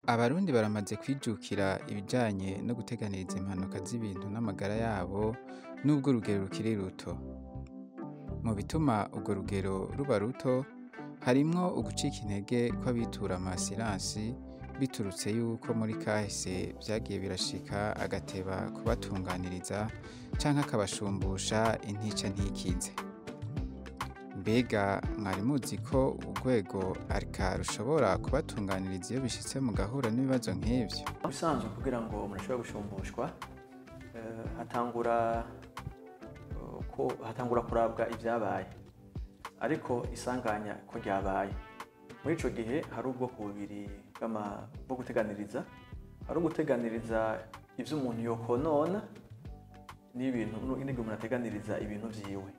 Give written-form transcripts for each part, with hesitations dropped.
Abarundi baramaze kwijukira ibijanye no guteganiriza impanuka z'ibintu n'amagara yabo, nubwo urugero rukiri ruto. Mu bituma urwo rugero ruba ruto, harimwo ugucika intege kw'abitura ama assurance, biturutse yuko muri kahise vyagiye birashika agateba kubatunganiriza canke akabashumbusha intica ntikize. Mbega mwari muzi ko urwego ARCA rushobora kubatunganiriza iyo bishitse mugahura n'ibibazo nk'ivyo? Ubusanzwe kugira ngo umuntu ashobore gushumbushwa, hatangura ko hatangura kurabwa ibyabaye, ariko isanganya ko ryabaye. Muri ico gihe hari ubwoko bubiri bwo guteganiriza. Hari uguteganiriza ivyo umuntu yokonona n'ibintu, n'igi umuntu ateganiriza ibintu vyiwe.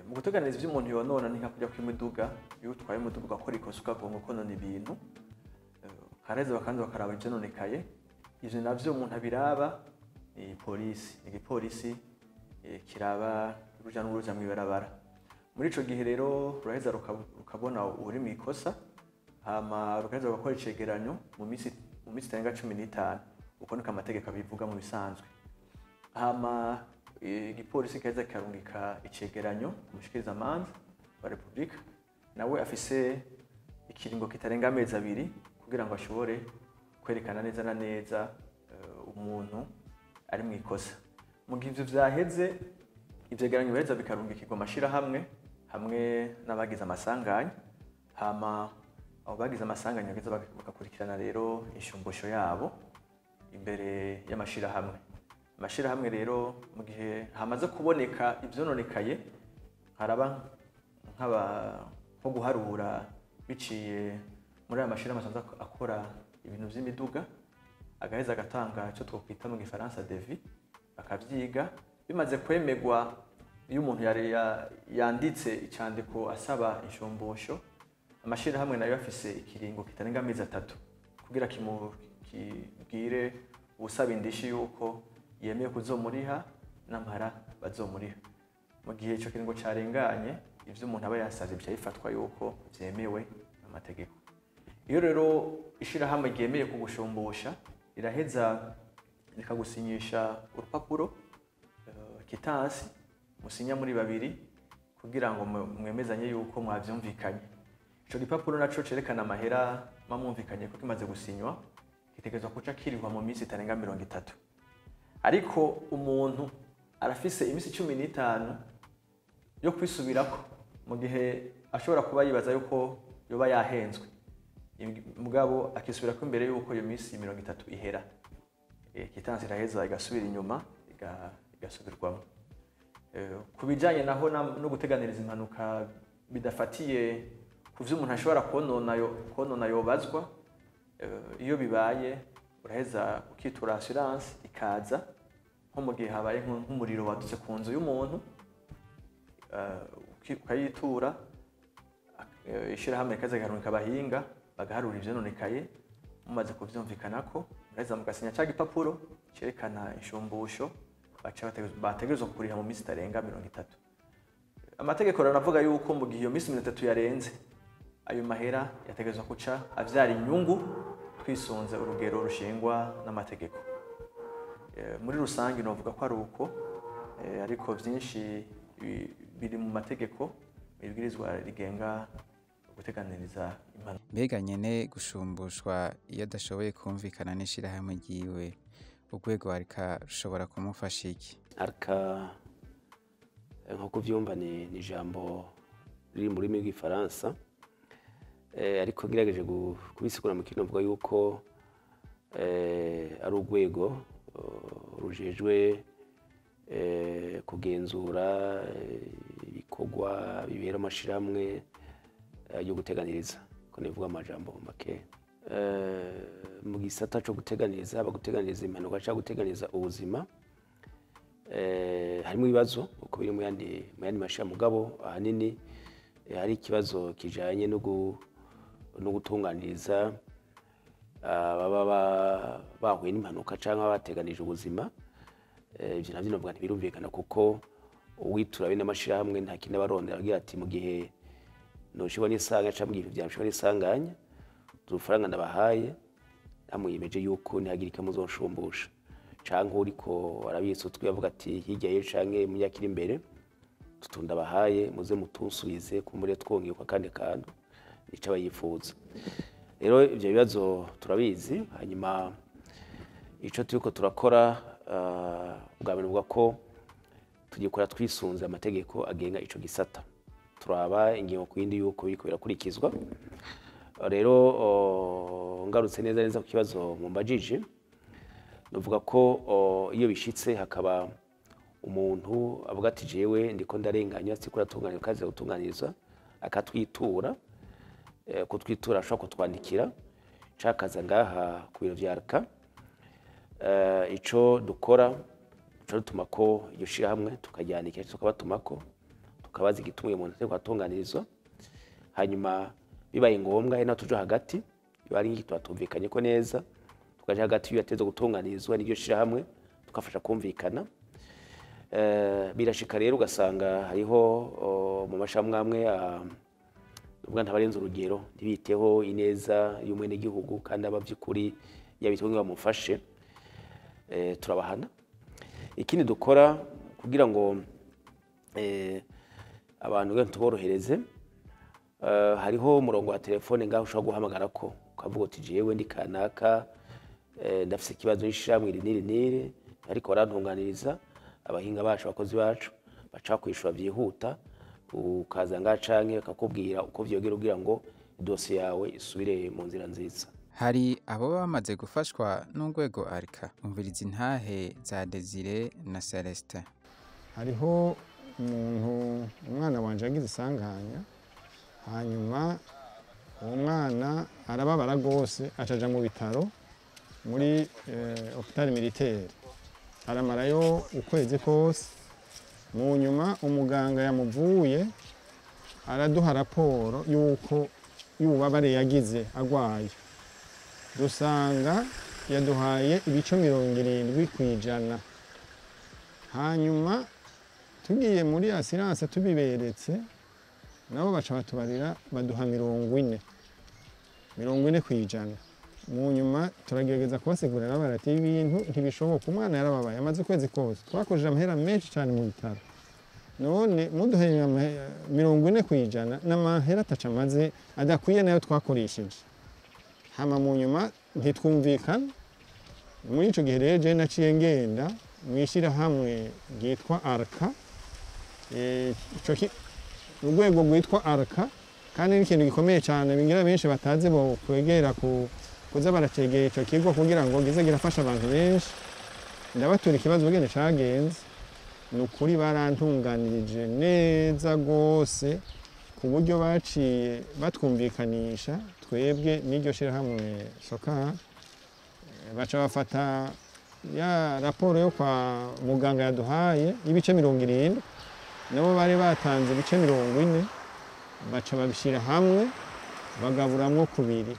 Mu guteganiriza ivyo umuntu yonona ni nka kujya kw'imiduga. Iyo utwaye umuduga ugakora ikosa ukagonga ukonona ibintu, haraheza bakabanza bakaraba ivyononekaye. Ivyo navyo umuntu abiraba ni polisi, ni igipolisi kiraba uruja n'uruza mw'ibarabara. Muri ico gihe rero ruraheza rukabona uri mw'ikosa, hama rugaheza rugakora icegeranyo mu minsi itarenga 15. Uko niko amategeko abivuga mu bisanzwe. Hama igipolisi giheza kikarungika icegeranyo ku mushikirizamanza wa Repubulika, nawe afise ikiringo kitarenga amezi 2 kugira ngo ashobore kwerekana neza na neza umuntu ari mw'ikosa. Mu gihe ivyo vyaheze, ivyegeranyo biraheza bikarungikirwa amashirahamwe hamwe n'abagize amasanganya. Hama abo bagize amasanganya bagaheza bagakurikirana rero inshumbusho yabo imbere y'amashirahamwe. Amashirahamwe rero, mu gihe hamaze kuboneka ivyononekaye, haraba nk'aba nko guharura biciye muri aya mashirahamwe asanzwe akora ibintu vy'imiduga, agaheza agatanga icyo twokwita mu Gifaransa devis, bakavyiga. Bimaze kwemegwa, iyo umuntu yari yanditse icandiko asaba inshumbusho, amashirahamwe nayo afise ikiringo kitarenga amezi 3 kugira kibwire uwusaba indishi yuko yemeye kuzomuriha n'amahera bazomuriha. Mu gihe ico kiringo carenganye, ivyo umuntu aba yasavye bica bifatwa yuko vyemewe n'amategeko. Iyo rero ishirahamwe ryemeye kugushumbusha, riraheza rikagusinyisha urupapuro, quittance, musinya muri babiri kugira ngo mwemezanye yuko mwavyumvikanye. Ico gipapuro naco cerekana amahera mwumvikanye ko kimaze gusinywa, gitegerezwa kuca kirihwa mu minsi itarenga 30. Ariko umuntu arafise iminsi 15 yo kwisubirako mu gihe ashobora kuba yibaza yuko yoba yahenzwe, mugabo akisubirako imbere yuko iyo minsi 30 ihera. Quittance iraheza igasubira inyuma, igasubirwamo. Ku bijanye naho no guteganiriza impanuka bidafatiye ku vyo umuntu ashobora konona yobazwa, iyo bibaye uraheza ukitura assurance ikaza. Nko mu gihe habaye nk'umuriro wadutse ku nzu y'umuntu, ukayitura, ishirahamwe rikaza rikarungika abahinga bagaharura ivyononekaye. Mumaze kuvyumvikanako, muraheza mugasinya ca gipapuro cerekana inshumbusho baca bategerezwa kuriha mu minsi itarenga 30. Amategeko aranavuga yuko mu gihe iyo minsi 30 yarenze, ayo mahera yategerezwa guca avyara inyungu twisunze urugero rushingwa n'amategeko. Muri rusange novuga ko ari uko, ariko vyinshi biri mu mategeko, ibwirizwa rigenga guteganiriza impanuka. Mbega nyene gushumbushwa iyo adashoboye kumvikana n'ishirahamwe ryiwe, urwego ARCA rushobora kumufasha iki? ARCA, nkuko uvyumva, ni ijambo riri mu rurimi rw'Igifaransa, ariko ngerageje kubisigura mu kirundi, novuga yuko ari urwego rujejwe kugenzura ibikorwa bibera amashirahamwe yo guteganiriza, ko nivuga amajambo make. Mu gisata co guteganiriza, haba guteganiriza impanuka canke guteganiriza ubuzima, harimo ibibazo uko biri mu yandi mashirahamwe. Mugabo ahanini hari ikibazo kijanye no gutunganiriza baba bahuye n'impanuka canke bateganije ubuzima. Ivyo navyo novuga ntibirumvikana, kuko uwitura bene amashirahamwe nta kindi aba arondera, agira ati: "Mu gihe noshirwa n'isanganya canke mu gihe ibintu vyanshirwa n'isanganya, udufaranga ndabahaye." Namwiyemeje yuko nihagira icyo muzonshumbusha canke uriko arabitsa utwi avuga ati hirya ye canke mu myaka iri imbere tutunda bahaye muze mutunsubize kumbure twongeye kwa kandi kantu, nico abayifuza. Rero ivyo bibazo turabizi. Hanyuma ico turiko turakora, bwa mbere buvuga ko tugikora twisunze amategeko agenga ico gisata, turaba ingingo ku yindi yuko biriko birakurikizwa. Rero ngarutse neza neza ku kibazo mumbajije, nuvuga ko iyo bishitse hakaba umuntu avuga ati jewe ndiko ndarenganywa, siko ratunganywa kazi gutunganirizwa, akatwitura, kutwitura ashobora kutwandikira cakaza ngaha ku biro vya ARCA. Ico dukora, ico dutuma ko iryo shirahamwe tukajyandikira, tukabatumako, tukabaza igituma uyo muntu atariko atunganirizwa. Hanyuma bibaye ngombwa ari naho tuja hagati, iyo ari nk'iki tubatumvikanye ko neza, tukaja hagati y'uyo ateza gutunganirizwa n'iryo shirahamwe, tukafasha kumvikana. Birashika rero ugasanga hariho mu mashirahamwe amwe ubwo ntabarenze urugero, ntibiteho ineza y'umwenegihugu kandi aba vy'ukuri yabitwe bamufashe, turabahana. Ikindi dukora kugira ngo abantu tuborohereze, hariho umurongo wa telefone ngaho ushobora guhamagara ko ukavuga uti jewe ndi kanaka, ndafise ikibazo n'ishirahamwe iri n'iri n'iri, ariko barantunganiriza abahinga bacu, abakozi bacu baca kwishura vyihuta, ukaza ngaha canke bakakubwira uko vyogera kugira ngo dosiye yawe isubire mu nzira nziza. Hari abo bamaze gufashwa n'urwego ARCA. Umviriza intahe za Desire na Celestin. Hariho umuntu, umwana wanje yagize isanganya, hanyuma uwo mwana arababara rwose, acaja mu bitaro muri hôpital militaire, aramarayo ukwezi kose. Mu nyuma umuganga yamuvuye araduha raporo yuko y'ububabare yagize agwaye, dusanga yaduhaye ibice 70%. Hanyuma tugiye muri assurance tubiberetse, nabo baca batubarira baduha 40%. Mu nyuma turagerageza kubasigurira barati ibintu ntibishoboka, umwana yarababaye amaze ukwezi kose, twakojeje amahera menshi cyane mu bitaro, none muduheye 40% n'amahera ataca amaze adakwiye nayo twakoresheje. Hama mu nyuma ntitwumvikana. Muri ico gihe rero jewe naciye ngenda mw'ishirahamwe ryitwa ARCA, urwego rwitwa ARCA, kandi ni ikintu gikomeye cyane bingira benshi batazi bo kwegera kuza baracegera ico kigo kugira ngo gize girafasha abantu benshi. Ndabatura ikibazo ubwene cagenze, ni ukuri barantunganirije neza gose, ku buryo baciye batwumvikanisha twebwe n'iryo shirahamwe SOCAR, baca bafata ya raporo yo kwa muganga yaduhaye y'ibice 70, nabo bari batanze ibice 40, baca babishyira hamwe bagaburamwo kubiri.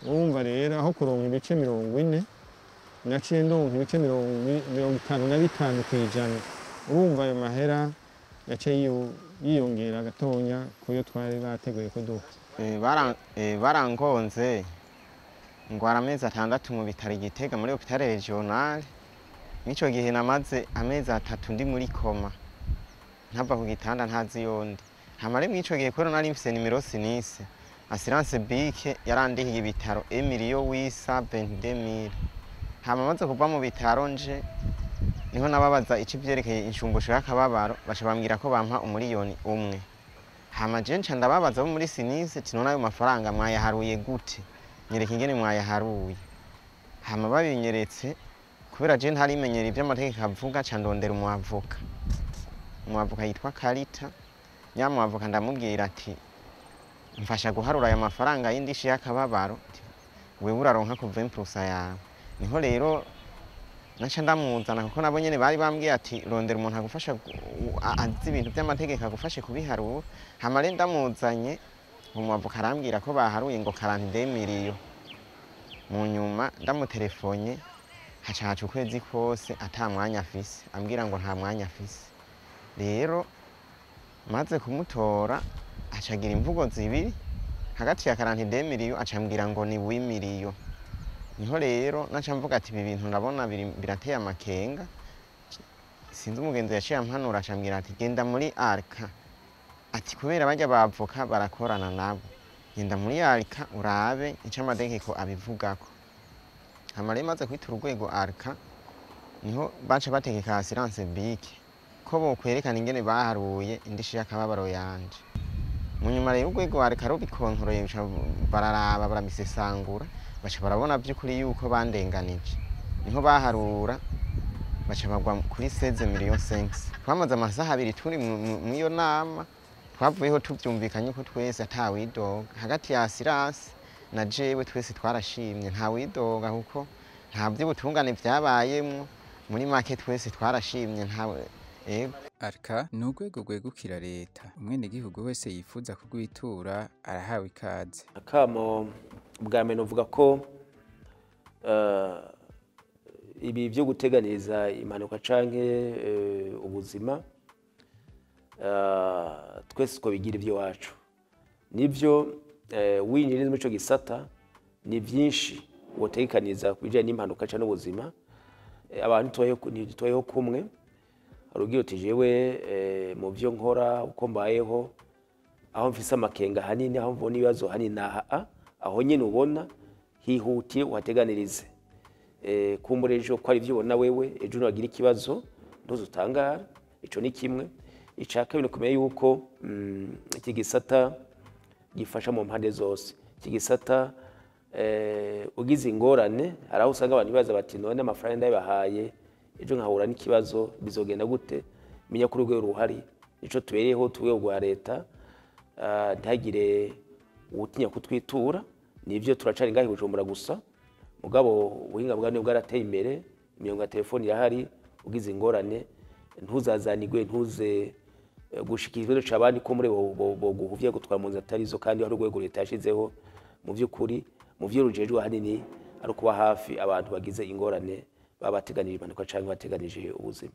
Urumva rero aho kuronka ibice 40 naciye ndonka ibice 55%. Urumva ayo mahera yaciye yiyongera gatonya kuyo twari bateguye kuduha. Barangonze ngwara amezi 6 mu bitaro i Gitega muri hôpital régional. Mico gihe namaze amezi 3 ndi muri koma, ntava ku gitanda ntazi yondi. Hamare mwico gihe kubera nari mfise nimero sinise, assurance BIC yarandihiye ibitaro 1,822,000. Hama maze kuva mu bitaro nje niho nababaza ico ivyerekeye inshumbusho y'akababaro, baca bambwira ko bampa 1,000,000. Hama je nca ndababaza bo muri sinise ati none ayo mafaranga mwayaharuye gute, nyereka ingene mwayaharuye. Hama babinyeretse, kubera je ntarimenyera ivy'amategeko avuga, ca ndondera umwavoka. Umwavoka yitwa Karita. Nyamwavoka ndamubwira ati mfasha guharura aya mafaranga y'indishi y'akababaro, wewe uraronka ku 20% yawe. Niho rero naca ndamuzana, kuko nabo nyene bari bambwiye ati rondera umuntu agufasha azi ibintu vy'amategeko agufashe kubiharura. Hama rero ndamuzanye, umwavoka arambwira ko baharuye ngo 42 millions. Mu nyuma ndamutelefone haca haca ukwezi kose ata mwanya afise, ambwira ngo nta mwanya afise. Rero maze kumutora acagira imvugo zibiri hagati ya 42 millions, acambwira ngo ni 8 millions. Niho rero naca mvuga ati ibi bintu ndabona birateye amakenga. Sinzi umugenzi yaciye ampanura acambwira ati genda muri Arca, ati kubera barya bavoka barakorana nabo, genda muri Arca urabe ico amategeko abivugako. Hama rero maze kwita urwego Arca, niho baca bategeka Assurance BIC ko bokwerekana ingene baharuye indishi y'akababaro yanje. Mu nyuma rero urwego Arca rubikontoroye, bararaba barabisesangura, baca barabona vy'ukuri yuko bandenganije. Niho baharura baca bagwa kuri 16 millions 5. Twamaze amasaha abiri turi mw'iyo nama, twavuyeho tuvyumvikanye ko twese atawidoga. Hagati ya Assurance na jewe twese twarashimye, ntawidoga kuko nta vy'ubutungane vyabayemwo. Muri make twese twarashimye, ntawe. Ego. Arca ni urwego rwegukira leta, umwenegihugu wese yifuza kurwitura arahawe ikaze. Akamo bwa mbere novuga ko ibi byo guteganiriza impanuka canke ubuzima, twese twobigira iby'iwacu. Nibyo, winjira muri ico gisata ni byinshi wotegekaniriza ku bijanye n'impanuka canke ubuzima. Abantu ntitubayeho kumwe. Hari ugira uti jewe mu byo nkora uko mbayeho, aho mfise amakenga hanini, aho mbona ibibazo hanini naha, aho nyene ubona hihutiye uhateganirize. Kumbura ejo ko ari ivyo ubona wewe, ejo nagira ikibazo ntuzutangara. Ico ni kimwe. Ica kabiri ni ukumenya yuko iki gisata gifasha mu mpande zose. Iki gisata ugize ingorane, hari aho usanga abantu bibaza bati none amafaranga ndayabahaye, ejo nkahura n'ikibazo bizogenda gute? Menya ko urwego ruhari, nico tubereyeho, turwego rwa leta, ntihagire uwutinya kutwitura. Nivyo turacari ngaho i Bujumbura gusa, mugabo ubuhinga bwa none bwarateye imbere, imirongo ya telefoni irahari. Ugize ingorane ntuzazanigwe, ntuze gushikira ikibazo c'abandi ko muri boguhuvye gutwara mu nzira atarizo, kandi hari urwego leta yashizeho mu vy'ukuri mu vyo rujejwe ahanini ari ukuba hafi abantu bagize ingorane, baba bateganije impanuka canke bateganije ubuzima.